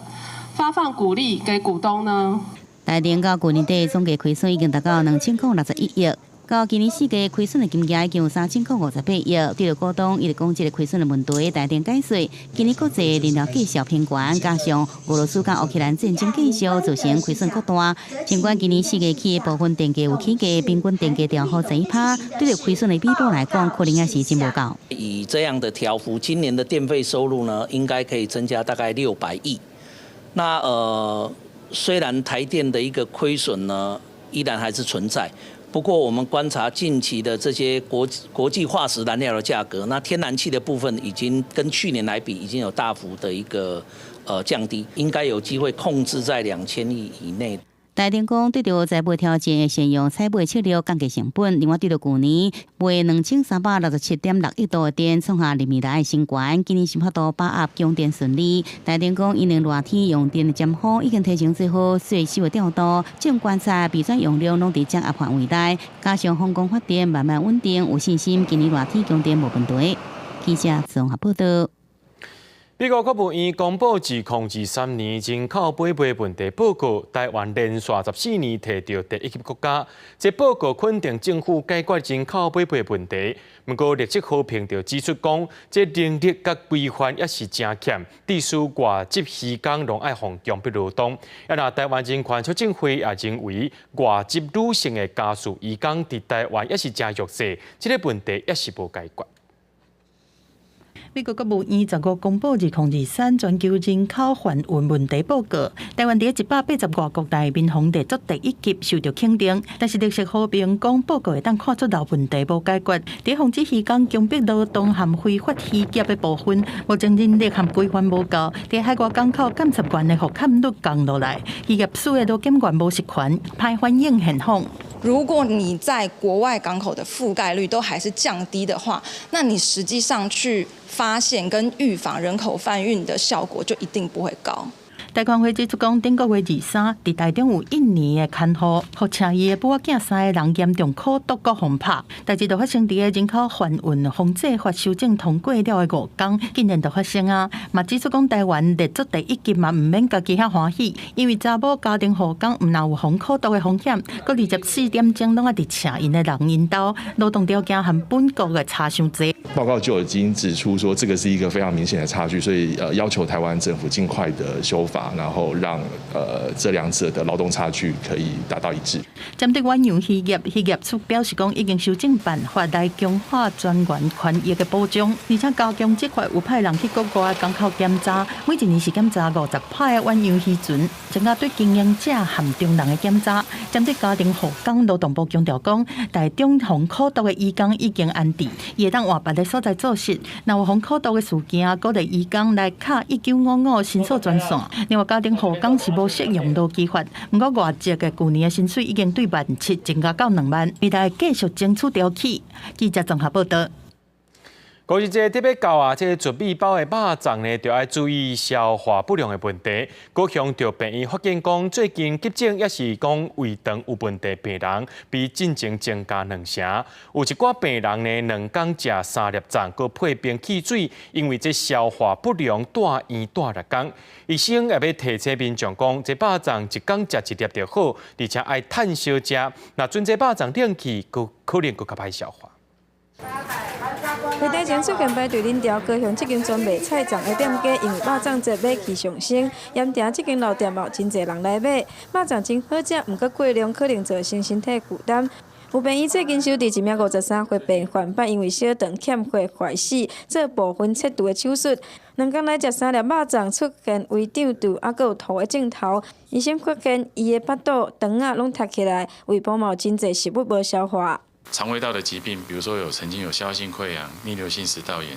發放股利給股東呢？台電到舊年底總計虧損已經達到2061億。到今年四季虧損的金額已經有3058億。對著股東一直講這个虧損的問題，台電解釋，今年國際燃料價數偏懸，加上俄羅斯佮烏克蘭戰爭繼續，造成虧損擴大。儘管今年四月起部分電價有起價，平均電價調幅11%，對著虧損的彌補來講，可能也是真無夠。以這樣的調幅，今年的電費收入呢，應該可以增加大概600億。那雖然台電的一個虧損呢，依然還是存在。不過，我們觀察近期的這些國際化石燃料的價格，那天然氣的部分已經跟去年來比，已經有大幅的一個降低，應該有機會控制在2000億以內。台電講，對著財務挑戰，會善用採買策略降低成本。另外，對著舊年賣2367.6億度的電，創下歷年來的新高。今年是法度把握供電順利。台電講，因應熱天用電的尖峰已經提前做好稅收的調度，正觀察備轉容量攏佇掌握範圍內，加上風光發電慢慢穩定，有信心今年熱天供電無問題。記者綜合報道。美國國務院公布2023年人口買賣問題報告，台灣連續14年提著第一級國家。這報告肯定政府解決人口買賣問題，毋過綠色和平就指出講，這能力佮規範也是誠欠，致使外籍漁工攏愛予強迫勞動。啊，若台灣人權促進會也認為，外籍女性的家事移工佇台灣也是誠弱勢，這个問題也是無解決。美國國務院15公布2023全球人口販運問題報告，台灣佇180外國內面予列做第一級受著肯定，但是綠色和平講報告會當看出老問題無解決，佇防止漁工強迫勞動和非法漁業的部分，目前人力和規範無夠，佇海外港口監察員的覆蓋率降落來，漁業署的勞檢員無實權，歹反映現況。如果你在國外港口的覆蓋率都還是降低的話，那你實際上去發現跟預防人口販運的效果就一定不會高。台權會指出講，頂個月23，佇台中有印尼的牽戶，予車伊的母仔囝三個人嚴重口毒閣予拍。代誌就發生佇个人口販運防制法修正通過了的五工，竟然就發生啊！嘛指出講，台灣列做第一級嘛，毋免家己遐歡喜，因為查某家庭護工毋但有予口毒的風險，閣24點鐘攏愛佇車𪜶的人𪜶兜，勞動條件和本國的差傷濟。報告就已經指出說，這個是一個非常明顯的差距，所以要求台灣政府盡快的修法。然後讓這兩者的勞動差距可以達到一致。針對遠洋漁業，漁業署表示講已經修正辦法來強化船員權益的保障，而且加強執法，有派人去國外港口檢查，每一年是檢查50擺的遠洋漁船，增加對經營者和中人的檢查。針對家庭護工，勞動部強調講，台中予口毒的移工已經安置，伊會當換別个所在做事。若有予口毒的事件，鼓勵移工來敲1955申訴專線。另外，家庭護工是無適用勞基法，毋過外籍的舊年的薪水已經對17,000增加到2萬，未來繼續爭取調起。記者綜合報道。五月節特別到啊，這个糯米包的肉粽呢，就愛注意消化不良的問題。高雄著病院發現講，最近急診抑是講胃腸有問題病人，比進前增加兩成。有一寡病人呢，兩工食三粒粽，閣配冰汽水，因為這消化不良，蹛院蹛六工。醫生也欲提醒民眾講，這肉粽一工食一粒就好，而且愛趁燒食。若準這肉粽冷去，閣可能閣較歹消化。開台前出現排隊人潮，高雄這間專賣菜粽的店家，因為肉粽節買氣上升，鹽埕這間老店嘛真濟人來買。肉粽真好食，毋過過量可能造成身體負擔。有病院最近收治一名53歲病患，因為小腸欠血壞死，做部分切除的手術。兩工來食三粒肉粽，出現胃脹肚，猶閣有吐的症頭。醫生發現伊的腹肚、腸仔攏凸起來，胃部嘛有真濟食物無消化。腸胃道的疾病，比如說有曾經有消化性潰瘍、逆流性食道炎，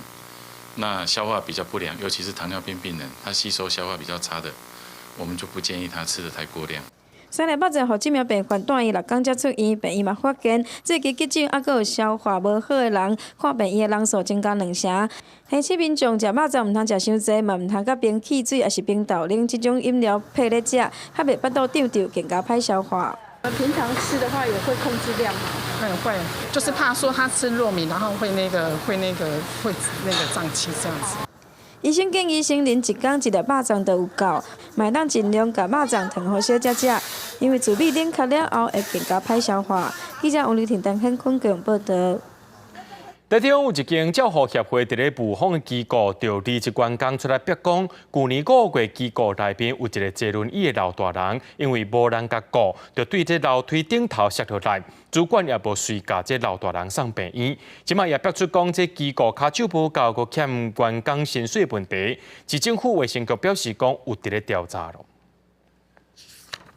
那消化比較不良，尤其是糖尿病病人，他吸收消化比較差的，我們就不建議他吃得太過量。三个肉粽予這名病患蹛院6工才出院，病院嘛發現最近急診猶閣有消化無好的人，看病院的人數增加兩成。提醒民眾食肉粽毋通食傷濟，嘛毋通佮冰汽水抑是冰豆奶這種飲料配咧食，較袂腹肚脹脹，更加歹消化。平常吃的話也會控制量嗎？嗯，會，就是怕說他吃糯米，然後會那個脹氣這樣子。醫生建議成人一工一粒肉粽就有夠，嘛會當盡量共肉粽糖予小才食，因為糯米冷卻了後會更加歹消化。記者王麗婷、陳顯坤報導。台中有一間照護協會佇咧霧峰的機構，就離職員工出來逼講，舊年5月機構內面有一个坐輪椅的老大人，因為無人共顧，就對這樓梯頂頭摔落來，主管也無隨共這老大人送病院。這擺也逼出講，這機構跤手無夠，閣欠員工薪水問題。市政府衛生局表示講，有佇咧調查咯。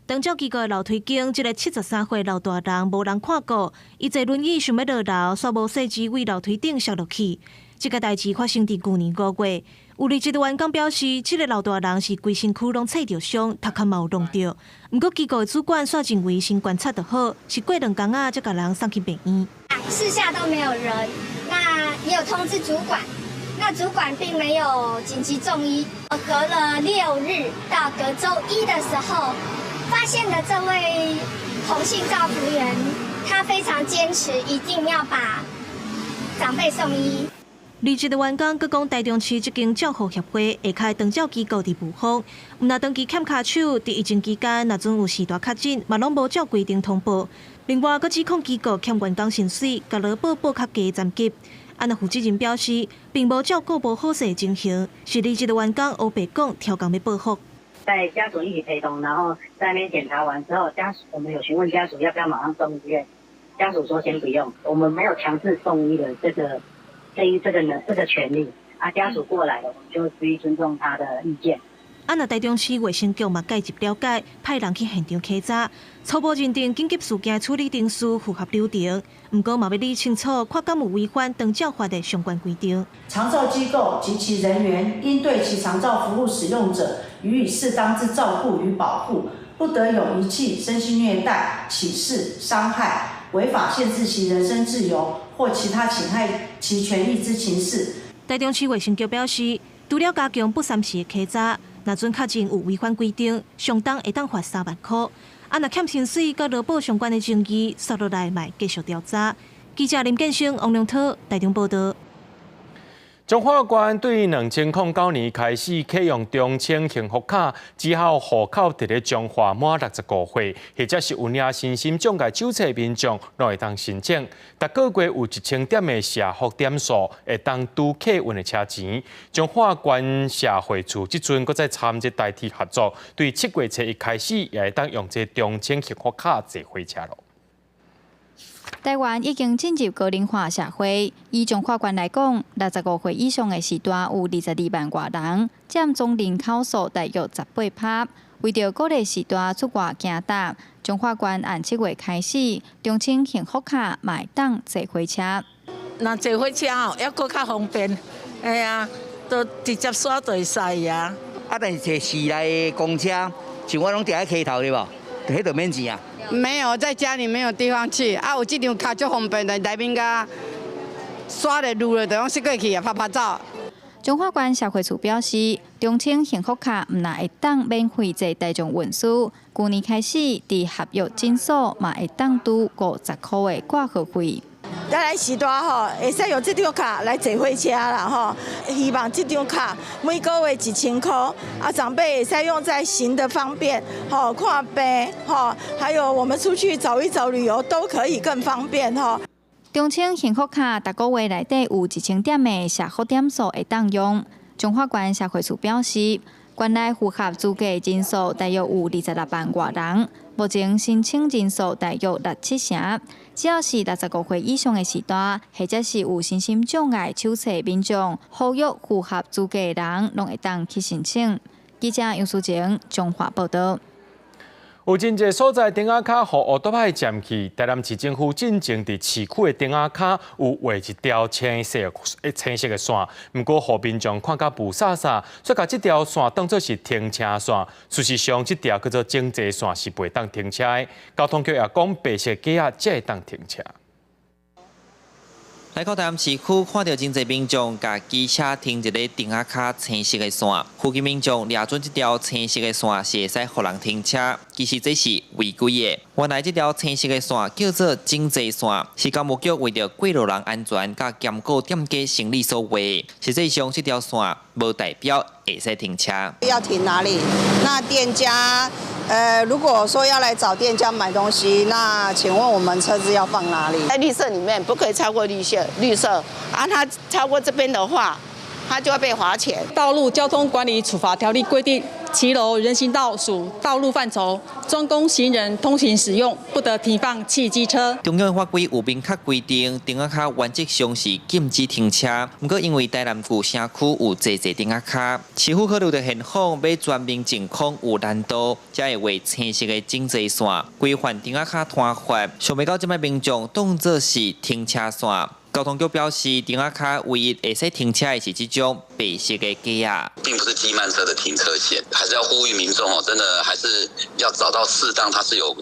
長照機構的樓梯間，這个73歲老大人無人看顧，伊坐輪椅想欲落樓，煞無細緻對樓梯頂摔落去。這个代誌發生佇舊年5月，有離職的員工表示，這个老大人是規身軀攏切著傷，頭殼嘛有弄著。毋過機構的主管煞認為先觀察就好，是過兩工仔才共人送去病院。四下都沒有人，那也有通知主管，那主管並沒有緊急送醫。隔了6日到隔週一的時候，發現的這位洪姓照服員，他非常堅持，一定要把長輩送醫。離職的員工閣講，台中市這間照護協會下跤長照機構佇霧峰，毋但長期欠跤手，佇疫情期間，若陣有序大確診，嘛攏無照規定通報。另外，閣指控機構欠員工薪水，共勞保報較低殘疾。啊，若負責人表示，並無照顧無好勢情形，是離職的員工烏白講，刁工欲報復。在家屬一起陪同，然後在那邊檢查完之後，家屬我們有詢問家屬要不要馬上送醫院，家屬說先不用，我們沒有強制送醫的這個權利，啊，家屬過來了，我們就必須尊重他的意見。啊，若台中市衛生局嘛介入了解，派人去現場稽查，初步認定緊急事件處理程序符合流程，毋過嘛欲理清楚，看敢有違反長照法的相關規定。長照機構及其人員應對其長照服務使用者予以適當之照顧與保護，不得有遺棄、身心虐待、歧視、傷害、違法限制其人身自由或其他侵害其權益之情事。台中市衛生局表示，除了加強不三時的稽查，若準確認有違反規定，上重會當罰3萬箍。啊，若欠薪水佮勞保相關的爭議，煞落來嘛繼續調查。記者林建生、王良濤台中報導。彰化縣對2009年開始啟用中青幸福卡，之後戶口佇咧彰化滿65歲，或者是有領身心障礙手冊民眾，攏會當申請。逐個月有1000點的社福點數，會當拄客運的車錢。彰化縣社會處這陣閣再參這台鐵合作，對7月初一開始，也會當用這中青幸福卡坐火車囉。台灣已經進入高齡化社會，以彰化縣來講，65歲以上的序大有22萬外人，佔總人口數大約18%。為著鼓勵序大出外行搭，彰化縣按7月開始，中青幸福卡嘛會當坐火車。若坐火車哦，猶閣較方便，哎呀，都直接刷就會使啊。啊，但是坐市內的公車，像我攏佇咧溪頭對無？彼就免錢啊。沒有，在家裡沒有地方去啊！有這張卡足方便的，內面共刷咧擼咧，就攏穑過去啊，拍拍照。彰化縣社會處表示，中青幸福卡毋但會當免費坐大眾運輸，舊年開始佇合約診所嘛會當拄50箍的掛號費。咱來序大吼，會使用這張卡來坐火車啦吼。希望這張卡每個月1000箍，啊，長輩會使用在行的方便，吼看病吼，還有我們出去走一走旅遊都可以更方便吼。中青幸福卡逐個月內底有1000點的社福點數會當用。彰化縣社會處表示，縣內符合資格人數大約有26萬外人，目前申請人數大約六七成。只要是65歲以上的序大，或者是有身心障礙手冊民眾，合約符合資格的人，攏會當去申請。記者楊淑晴彰化報導。有真濟所在燈仔跤予烏多仔佔去，台南市政府進前佇市區的燈仔跤有畫一條青色的線，毋過予民眾看甲霧煞煞，煞共這條線當做是停車線。事實上，這條叫做警戒線，是袂當停車的。交通局也講，白色格仔才會當停車。來到台南市區，看著真濟民眾共機車停佇咧燈仔跤青色的線，附近民眾掠準這條青色的線是會使予人停車，其實這是違規的。原來這條青色的線叫做警戒線，是工務局為著過路人安全佮兼顧店家生理所畫。實際上，這條線無代表會使停車。要停哪裡？那店家，如果說要來找店家買東西，那請問我們車子要放哪裡？在綠色裡面不可以超過綠色，綠色啊，它超過這邊的話，它就會被罰錢。道路交通管理處罰條例規定，騎樓人行道屬道路範疇，專供行人通行使用，不得停放汽機車。中央法規有明確規定，燈仔跤原則上是禁止停車。毋過因為台南舊城區有濟濟燈仔跤，市府考慮著現況，欲全面淨空有難度，才會畫青色的警戒線，規範燈仔跤攤法。想袂到這擺民眾當作是停車線。交通局表示，燈仔跤唯一會使停車的是這種白色的格仔，並不是機慢車的停車線，還是要呼籲民眾哦，真的還是要找到適當，它是有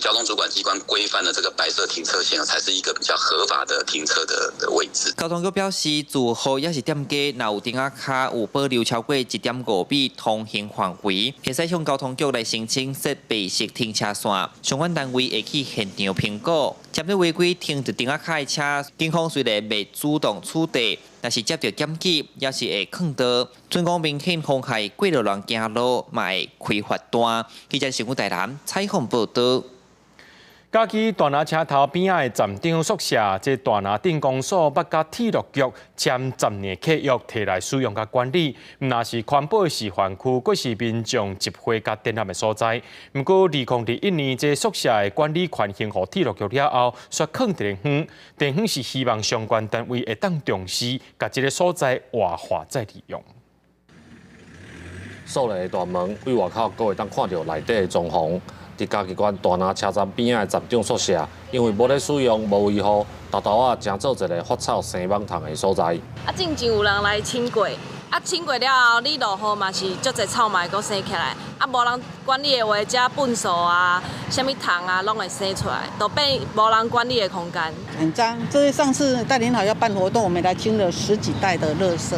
交通主管機關規範的這個白色停車線，才是一個比較合法的停車的位置。交通局表示，住戶抑是店家，若有燈仔跤有保留超過1.5米通行範圍，會使向交通局來申請設白色停車線，相關單位會去現場評估。針對違規停佇燈仔跤的車，警方雖然袂主動處罰，但是接著檢舉，也是會囥倒。準講明顯妨害過路人行路，嘛會開罰單。記者新聞台南採訪報導。嘉義大林車頭邊仔的站長宿舍，這大林鎮公所欲佮鐵路局簽10年契約，提來使用佮管理。毋但是環保的示範區，閣是民眾集會佮展覽的所在。毋過，2021年這宿舍的管理權還予鐵路局了後，煞囥佇咧遠。地方是希望相關單位會當重視，共這个所在活化再利用。秀麗的大門，對外口閣會當看著內底的裝潢。佇嘉義縣大林車站邊仔的站長宿舍，因為無咧使用、無維護，沓沓仔成做一个發臭生蠓蟲的所在。啊，進前有人來清過，啊，清過了後，你落雨嘛是足濟臭嘛會閣生起來。啊，無人管理的話，遮糞埽啊、啥物蟲啊，攏會生出來，都變無人管理的空間。很髒，這是上次大林好要辦活動，我們來清了十幾袋的垃圾。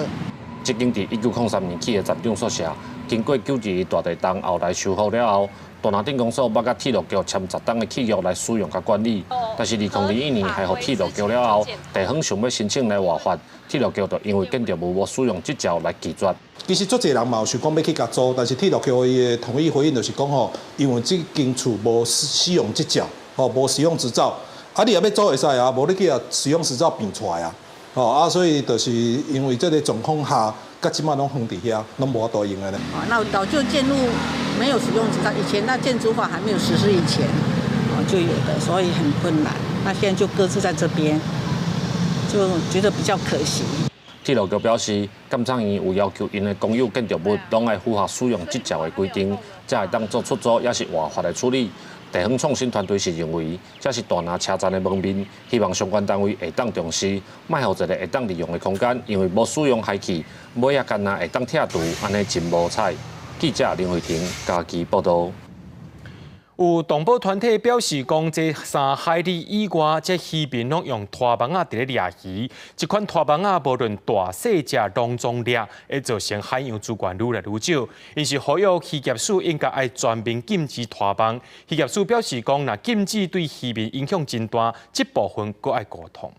這間佇1903年起的站長宿舍，經過9·21大地震後來修復了後，大林鎮公所欲佮鐵路局簽10冬的契約來使用佮管理，但是2021年還予鐵路局了後，地方想欲申請來活化，鐵路局就因為建築物無使用執照來拒絕。其實足濟人嘛有想講欲去共租，但是鐵路局伊的統一回應就是講吼，因為這間厝無使用執照，吼無使用執照，啊你若欲租會使啊，無你去共使用執照變出來啊，吼啊所以就是因為這个狀況下，到這馬攏放佇遐，攏無法度用的咧。那老舊建築沒有使用執照，以前那建築法還沒有實施以前，哦就有的，所以很困難。那現在就擱置在這邊，就覺得比較可惜。鐵路局表示，監察院有要求𪜶的公有建築物攏愛符合使用執照的規定，才會當做出租抑是活化的處理。地方創新團隊是認為，這是大林車站的門面，希望相關單位會當重視，莫予一个會當利用的空間，因為無使用害去，尾仔干焦會當拆除，按呢真無彩。記者林慧婷嘉義報導。有動保團體表示講，這3海里以外，這漁民攏用拖網仔佇咧掠魚。這款拖網仔無論大細隻，攏總掠，會造成海洋資源愈來愈少。𪜶是呼籲漁業署應該愛全面禁止拖網。漁業署表示講，若禁止對漁民影響真大，這部分閣愛溝通。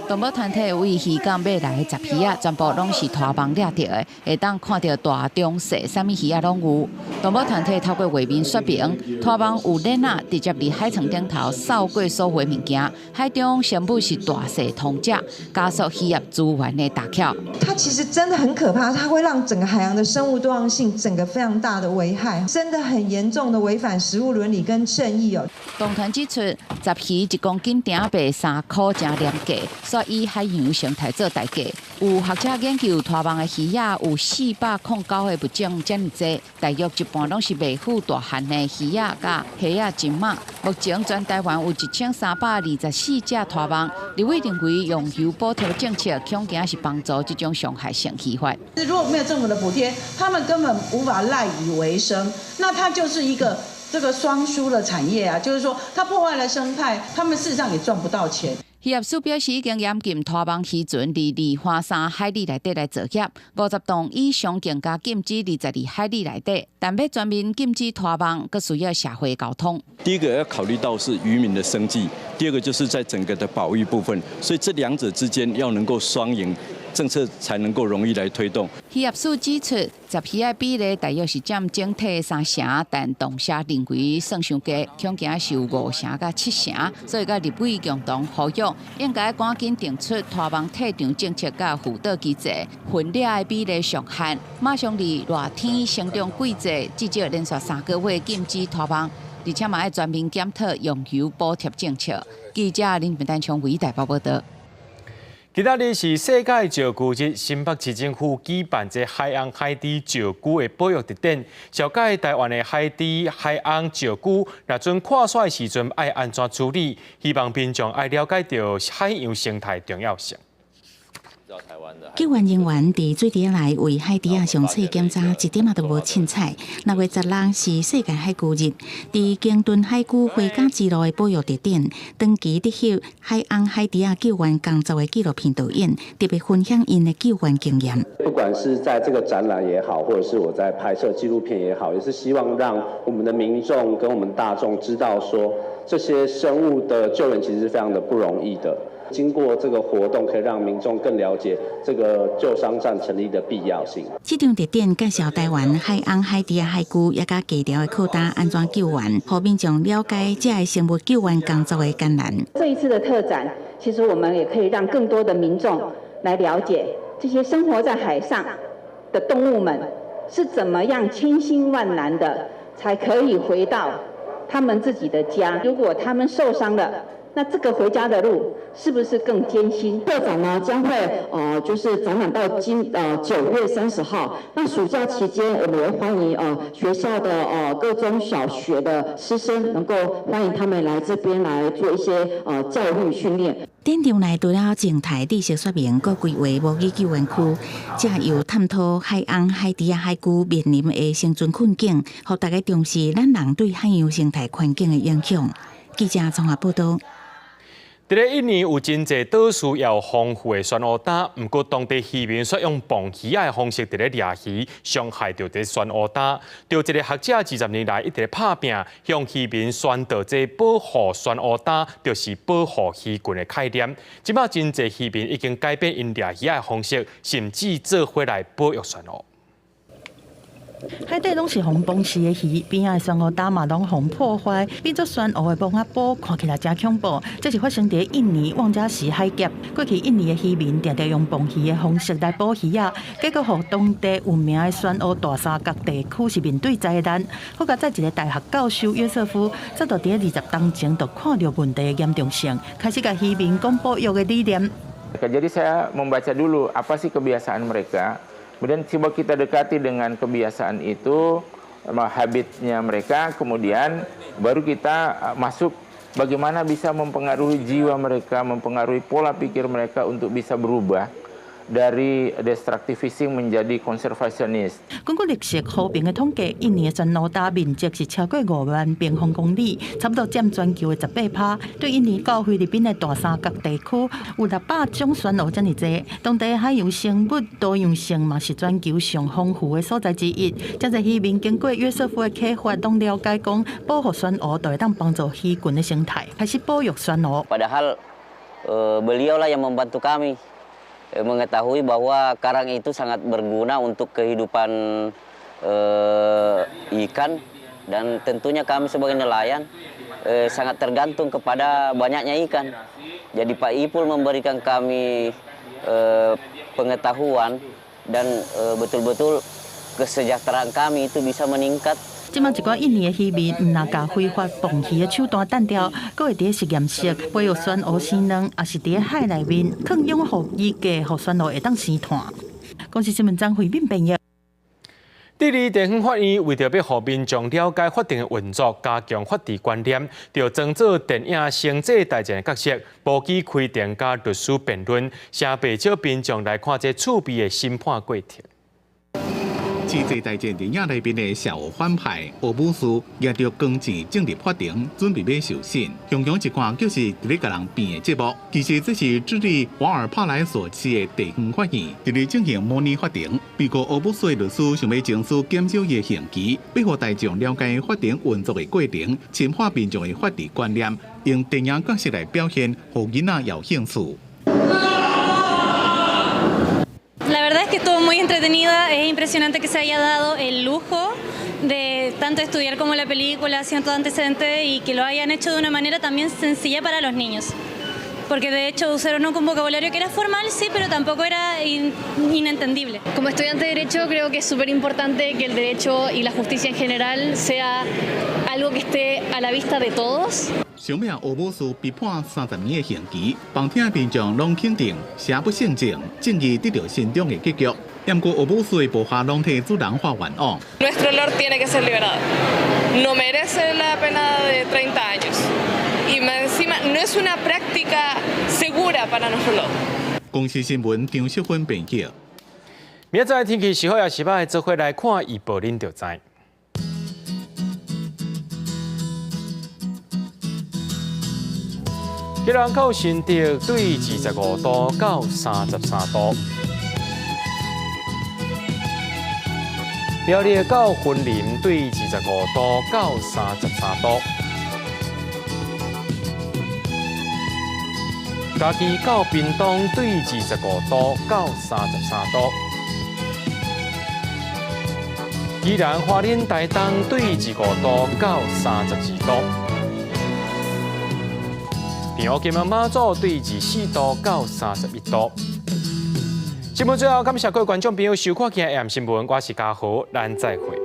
動保團體對漁港買來的雜魚仔，全部攏是拖網掠著的，會當看著大、中、細，啥物魚仔攏有。動保團體透過畫面說明，拖網有鏈仔直接佇海床頂頭掃過所有物件，海中生物是大細通食，加速漁業資源的打翹。它其實真的很可怕，它會讓整個海洋的生物多樣性整個非常大的危害，真的很嚴重的違反食物倫理跟正義哦。動團指出，雜魚一公斤鼎賣3箍誠廉價，所煞以海洋生態做代價。有學者研究，拖網的魚仔有409个物種遮爾濟，大約一半攏是袂赴大漢的魚仔佮蝦仔蟳仔。目前全台灣有1324隻拖網。立委認為用油補貼政策，恐驚是幫助這種傷害性漁法。如果沒有政府的補貼，他們根本無法賴以為生，那它就是一個這個雙輸的產業啊，就是說它破壞了生態，他們事實上也賺不到錢。漁業署表示，已經嚴禁拖網漁船佇2環3海里內底來作業，50磅以上更加禁止22海里內底。但欲全面禁止拖網，閣需要社會溝通。第一個要考慮到是漁民的生計，第二個就是在整個的保育部分，所以這兩者之間要能夠雙贏，政策才能夠容易來推動。漁業署指出，雜魚的比例大約是佔整體的3成，但同社認為算傷低，恐驚是有5成到7成，所以佮立委共同呼籲，應該趕緊定出拖網退場政策佮輔導機制，混掠的比例上限，馬上佇熱天生長季節，至少連續3個月禁止拖網，而且嘛愛全面檢討用油補貼政策。記者林文丹昌偉台北報導。今仔日是世界石龜日，新北市政府舉辦這海翁海豬石龜的保育特展，紹介台灣的海豬、海翁石龜，若陣闊煞的時陣愛按怎處理？希望民眾愛了解著海洋生態重要性。救援人員佇水池內為海豬仔上廁檢查，一點仔都無凊彩。6月16是世界海龜日，佇鯨豚海龜回家之路的保育特展，長期佇翕海翁海豬仔救援工作的紀錄片導演，特別分享𪜶的救援經驗。不管是在這個展覽也好，或者是我在拍攝紀錄片也好，也是希望讓我們的民眾跟我們大眾知道說，這些生物的救援其實是非常的不容易的。經過這個活動，可以讓民眾更了解這個救傷站成立的必要性。這場特展介紹台灣海翁、海豬仔、海龜，也佮低潮的靠礁按怎救援，予民眾了解這个生物救援工作的艱難。這一次的特展，其實我們也可以讓更多的民眾來了解這些生活在海上的動物們是怎麼樣千辛萬難的，才可以回到他們自己的家。如果他們受傷了，那這個回家的路是不是更艱辛？特展呢將會就是展覽到今9月30號。那暑假期間，我們也歡迎學校的各中小學的師生，能夠歡迎他們來這邊來做一些教育訓練。展場內除了靜態知識說明，閣規劃模擬救援區，藉由探討海翁、海豬仔、海龜面臨的生存困境，予大家重視咱人對海洋生態環境的影響。記者綜合報導。佇咧印尼有真濟島嶼也有豐富的珊瑚礁，毋過當地漁民煞用磅魚仔的方式佇咧掠魚，傷害著這珊瑚礁。著一个學者20年來一直拍拚，向漁民宣導這保護珊瑚礁，就是保護魚群的概念。這擺真濟漁民已經改變𪜶掠魚仔的方式，甚至做伙來保育珊瑚。海底攏是予磅飼的魚，邊仔的珊瑚礁嘛攏予破壞，變做珊瑚的網仔埔，看起來誠恐怖。這是發生佇印尼望加錫海峽。過去印尼的漁民定定用磅魚的方式來捕魚仔，結果予當地有名的珊瑚大三角地區是面對災難。好佳哉一個大學教授約瑟夫，早就佇20冬前就看著問題的嚴重性，開始共漁民講保育的理念。 Jadi saya membaca dulu apa sih kebiasaan mereka. Kemudian coba kita dekati dengan kebiasaan itu, habitnya mereka, kemudian baru kita masuk bagaimana bisa mempengaruhi jiwa mereka, mempengaruhi pola pikir mereka untuk bisa berubah dari destructive fishing menjadi konservasionis。根據綠色和平的統計，印尼的珊瑚礁面積是超過5萬平方公里，差不多佔全球的18%。對印尼到菲律賓的大三角地區，有600種珊瑚遮爾濟。當地海洋生物多樣性嘛是全球上豐富的所在之一。遮濟漁民經過約瑟夫的啟發，攏了解講保護珊瑚就會當幫助魚群的生態，開始保育珊瑚。 Padahal beliau lah yang membantu kami mengetahui bahwa karang itu sangat berguna untuk kehidupan ikan dan tentunya kami sebagai nelayan sangat tergantung kepada banyaknya ikan. Jadi Pak Ipul memberikan kami pengetahuan dan betul-betul kesejahteraan kami itu bisa meningkat. 這馬一寡印尼的漁民毋但共非法捕魚的手段斷掉，閣會佇實驗室培育珊瑚生卵，抑是佇海內面囥養護衣架，予珊瑚會當生湠。公視新聞張惠敏編譯。智利地方法院為著欲予民眾了解法庭的運作，加強法治觀念，就裝做電影《星際大戰》的角色，無機開庭佮律師辯論，誠袂少民眾來看這趣味的審判過程。星際大戰電影內面的邪惡反派奧姆斯，舉著鋼劍進入法庭，準備欲受審。雄雄一看，就是佇咧共人辯的節目。其實這是智利瓦爾帕萊索市的地方法院，佇咧進行模擬法庭。被告奧姆斯的律師想欲爭取減少伊的刑期，欲予大眾了解法庭運作的過程，深化民眾的法治觀念，用電影角色來表現，予囡仔有興趣。 La verdad es que estuvo muy entretenida, es impresionante que se haya dado el lujo de tanto estudiar como la película, haciendo antecedentes y que lo hayan hecho de una manera también sencilla para los niños. Porque de hecho usaron un vocabulario que era formal, sí, pero tampoco era inentendible. Como estudiante de Derecho creo que es súper importante que el derecho y la justicia en general sea algo que esté a la vista de todos. 上尾奧姆斯被判30年的刑期，旁聽的民眾攏肯定邪不勝正，正義得著善終的結局。毋過奧姆斯的部下攏替主人發冤枉。 Nuestro Lord tiene que ser liberado. No merece la pena de 30 años. Y encima no es una práctica segura para nuestro Lord. 公視新聞張淑芬編輯。明仔載天氣是好抑是䆀，做伙來看預報，恁就知。基隆到新竹對25度到33度，苗栗到雲林對25度到33度，嘉義到屏東對25度到33度，宜蘭花蓮台東對25度到32度。平湖金門馬祖對24度到31度。節目最後，感謝各位觀眾朋友收看今日新聞，我是嘉豪，咱再會。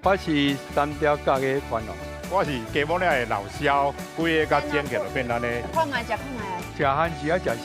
我是三貂角的番農，我是雞母嶺的老蕭，規个共剪起來變按呢。看覓食，看覓。食番薯啊，食。